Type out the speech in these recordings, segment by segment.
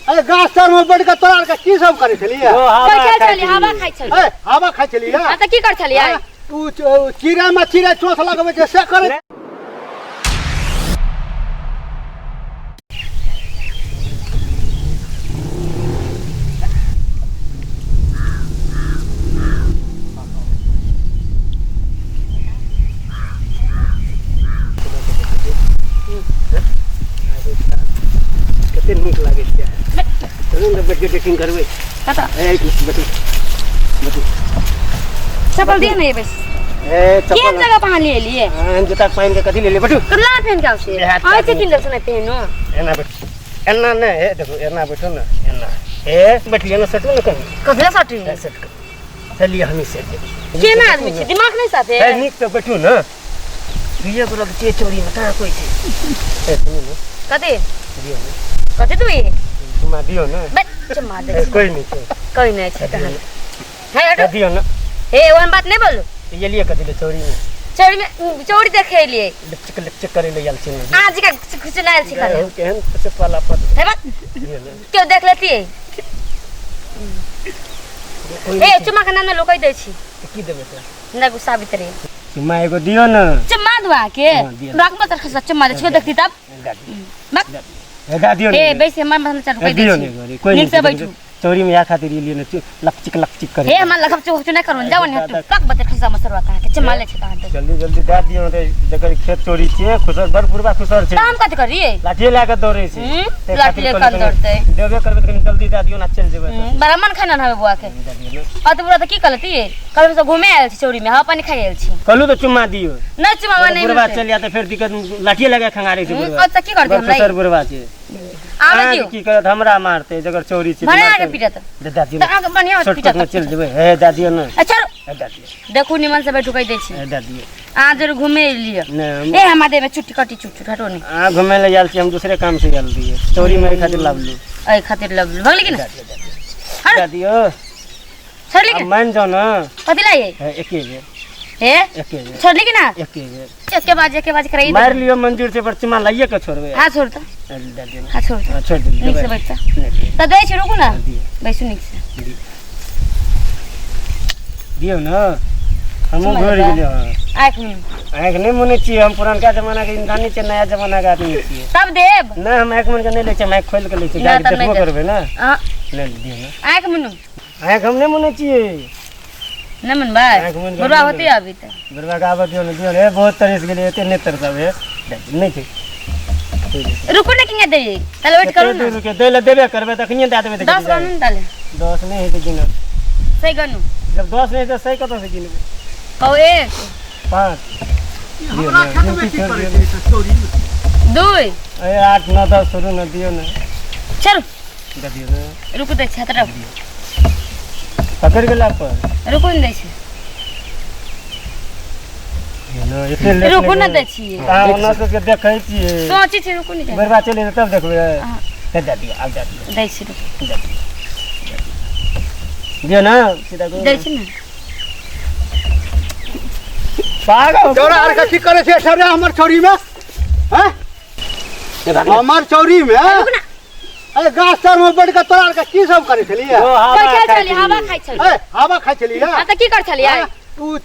अरे गाछ तर में बैठ के तोरा आर के की सब करै छलियै? ओ हवा बैठल खाइ छलियै, हवा खाइ छलियै। ए, हवा खाइ छलियै? हाँ तऽ की कर छलियै? उ चिड़ै में चिड़ै चोंच लगबै छै से करै। कते नीक लागै छै। चलू ने बैठ के डेटिंग करबै। कतऽ? ए, एक मिनट, बैठू बैठू। चप्पल दिअ ने, बस। ए, केहन चप्पल जगह पर अहाँ ले एलियै? एहन जूता पहिन के कथी लेलियै? बैठू। कतना पहन के आउ से? देहात अहाँ के से किन देल से पहनो। एना बैठू, एना नहि। हे देखू, एना बैठू ने, एना। हे, बैठिए ने, सटू ने कनी। कथी सटी? हे, सट कऽ चलिए, हमी सेट देबै। केना आदमी छै, दिमाग नहि साथे। हे, नीक से बैठू ने। दुइये गोरा के चोरी में कहाँ कोई छै। ए, सुनू ने। कथी? दियौ ने। कथी तू? चुमा दियौ ने। बे, चुमा दे। ए, कोई नहि छै। कोई नहि छै तहन। हे, हटो। ए, दियौ ने। हे, ओहन बात नहि बोलू। एलियै कथी ले चोरी में? चोरी में चोरी देखे एलियै। लिपचिक लिपचिक करे ले आयल छी ने। अहाँ जी के खुचनायल छी खाली। केहन चप्पल पर। हे बात। दियौ ने। केओ देख लेतियै। हे, चुमा के नाम में लोकै दै छी। की देबै तऽ? नहि गुस्सा भीतरे। चुम्मा एगो दियौ ने। चुम्मा दुआ के। हाँ, दियौ। बाक मत खसा, चुम्मा दे छियो, देखती तब। बाक। हे, दा दियौ ने। हे, बेसी हमर मन चढ़ हे, दै दियौ ने छी। एगो, कोई नीक से नहि। बैठू। चोरी में या खातिर एलियै ने, लपचिक लपचिक करे। हे, हमर लगब चो नहि करू, जाउ ने हटू। बाक बत खसा मसरवा कहा के चुम्मा ले छै तहन दे। जल्दी जल्दी दए दियौ ने, जकर खेत चोरी छियै, खुसर बड़ पुरबा खुसर छै। तऽ हम कथी करियै? लाठिए लए कऽ दौड़ै छै। ताहि लाठी खातिर लए कऽ कहलियै दौड़तै। कनि देबे करबै तऽ कनि जल्दी दए दियौ ने, चलि जेबै एतऽ से। बड़ा मन खाना हवे बुआ के। दए दियौ ने। अत बुरा तऽ की कहलती? कल सब घूमे आयल छी चोरी में, हवा पानी खाइ आयल छी। कहलहुँ तऽ चुम्मा दियौ। नहि, चुम्मा नहि बुढ़बा मिलतै। चलि जायत तऽ फेर दिक्कत, लाठिए लए कऽ खंगारै छै बुढ़बा। अच्छा, की करतै बड़ हमरा? खुसर बुढ़बा छै। आबै अहाँके दियौ। की करत? हमरा मारतै, जकर चोरी छै। भने अहाँके पीटत। दे दए दियौ तऽ ने। अहाँके बढ़िआँ शॉर्टकट पीटत। में चलि जेबै। हे, दए दियौ ने। आ छोड़ू। हे, दए दियौ। देखू, निमन से बैठू, कहि दै छी। हे, दए दियौ। अहाँ जरूर घूमे लिअ। नहि, हम ए, हमरा देहमे चुट्टी कटी चुट चुट, हटो नहि। अहाँ घुमै लए आयल छी, हम दूसरे काम से आयल रहियै। चोरी में एहि खातिर लाबलू। एहि खातिर लव भगली कि दए नहि? दियौ, दए दियौ। हट। दए दियौ। छोड़ली आब कि? मानि जाउ ने। कथी लागे? हे, एके बेर। हे, एके बेर। छोड़ली कि ना? एके बेर। एके बाज एके बाज कराई। मारि लियौ, मंजूर छै, पर चुम्मा लाइए के छोड़बै। हाँ, छोड़ तऽ। दए दियौ ने। हाँ, छोड़ तऽ। हाँ, छोड़ि दियौ। नीक से बैठ तऽ। नहि, तऽ दै छी, रुकू ने। दियौ। बैसू नीक से। दियौ, दियौ ने, हमहूँ चुम्मा घुरि देबै? गेलियै। हँ। आँखि मुनू। आँखि नहि मुनै छियै। हम पुरनका जमाना के इंसान नहि छियै, नया जमाना के आदमी छियै। तब देब। नहि, हम आँखि मुनि के नहि लै छियै, हम आँखि खोलि के लै छियै। नहि, जाके तब नहि देखबो देब। करबै ने। अहाँ नहि, दियौ ने। आँखि मुनू। आँखि हम नहि मुनै छियै। नहि मुनबै? आँखि मुनि कऽ बुढ़वा नहि होते देबै। अभी तऽ। बुढ़वा के आबऽ दियौ ने, दियौ ने। हे, बहुत तरस गेलियै, एते नहि तरसब। हे, नहि छै। रुकू ने, किया दै ताले, वेट करू कते ने। दूर रुके? दै लए देबे करबै तखनिये दए देबै तऽ। 10 गनू ने ताले। 10 नहि हेतै गिनल। सही गनू। जब 10 नहि हेतै, सही कतऽसँ गिनबै? कहू एक। 5। हमरा खेत में की करै छली से चोरी में? 2। ए, 8, 9, 10, छोड़ू ने, दियौ ने। चलू। दए दियौ ने। रुकू, दै छी तरफ। पकड़ि गेला पर। रुकू ने, दै छी। दियौ ने, एते लेट। रुकू ने, दै छियै। अहाँ ओना सबके देखै छियै। सोचै छी, रुकू ने। बुढ़बा चलि जेतै तब देखबै। हाँ। हे, दए दियौ, आब दए दियौ। दै छी, रुकू। दए दियौ, दियौ ने, सीधा करू दै ने। छी ने। पागल। तोरा आर के की करै छै सर हमर चोरी में? हैं, हमर चौरी में? रुकू ने। अरे, गाछ तर में बैठ के तोरा आर के की सब करै छलियै? ओ हवा बैठल खाइ छलियै, हवा छलियै। खाइ छलियै। ए, हवा खाइ छलियै? हाँ तऽ की कर छलियै? हाँ, उ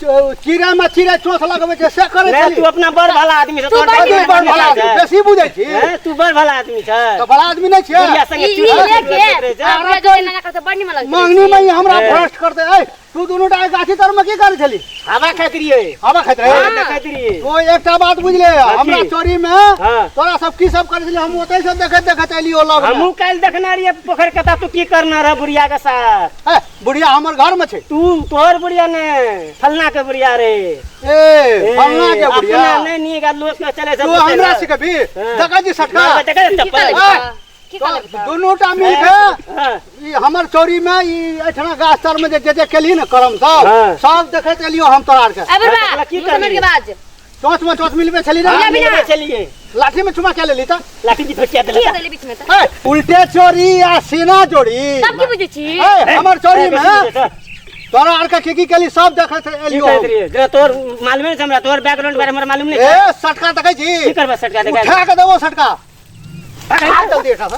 चिड़ै में चिड़ै चोंच लगबै छै से करै नहि, छली? तू अपना बड़ भला आदमी छौ। तू तोहर बड़ बड़ तू बड़ भला आदमी, बेसी बुझै छी। हैं, तू बड़ भला आदमी छै। तऽ भला आदमी नहि छियै? बुढ़िया संगे ई चूड़ ई चूड़ लेके लगैत रहै छै। आ बुढ़िया जोड़े ना करते, बड़ निमन लगैत मंगनी में ही हमरा ए। भ्रष्ट करते। ए, तू दुनू टा गाछी तर में की करै छली? हवा खाइत रहियै। हवा खाइत रहे? हवा देखैत रहियै। तो एकटा बात बुझले, हमरा चोरी में हाँ। तोरा सब की सब करै छली, हम ओतै से देखैत देखैत एलियो लग में। हमहूँ काल्हि देखने रहियै पोखरि कता, तू की करना रह बुढ़िया के साथ? ए, बुढ़िया हमर घर में छै। तू, तोहर बुढ़िया ने, फलना के बुढ़िया रे। ए, फलना के बुढ़िया। अपना नहि नीक आ लोक के चले। तू हमरा सिखबी? हाँ। देखै छी सटका। देखै की चप्पल। कहलक? की कहलक? दुनू टा मिल के हाँ। ई हमर चोरी में, ई एठना गाछ तर में जे जे जे केलही ने करम सब, हाँ। सब देखैत एलियो हम तोरा आर के। ए बुढ़वा, हाँ, की मुँह समझ करलियै? के बाज। चोंच में चोंच मिलबे छली ना? हाँ, बिना। मिलबै छलियै। लाठी में चुमा के लेली तऽ? लाठी की धोकिया की देलक। देली बीच में तऽ? ए, उल्टे चोरी आ सीना जोड़ी। तब की बुझै छी? ए, हमर चोरी में की तोरा आर के की की केली सब देखैत एलियो कहैत हम। रहियै? जेना तोहर मालूमे नहि छै हमरा, तोहर बैकग्राउंड बारे हमरा मालूम नहि छै। ए, सटका देखै छी? की करबै सटका देखा? उठा के देबो सटका। भाग जल्दी एठा से।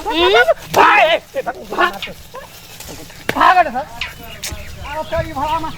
भाग ए, भाग भाग एठा से। आओ चोरी भाड़ा में।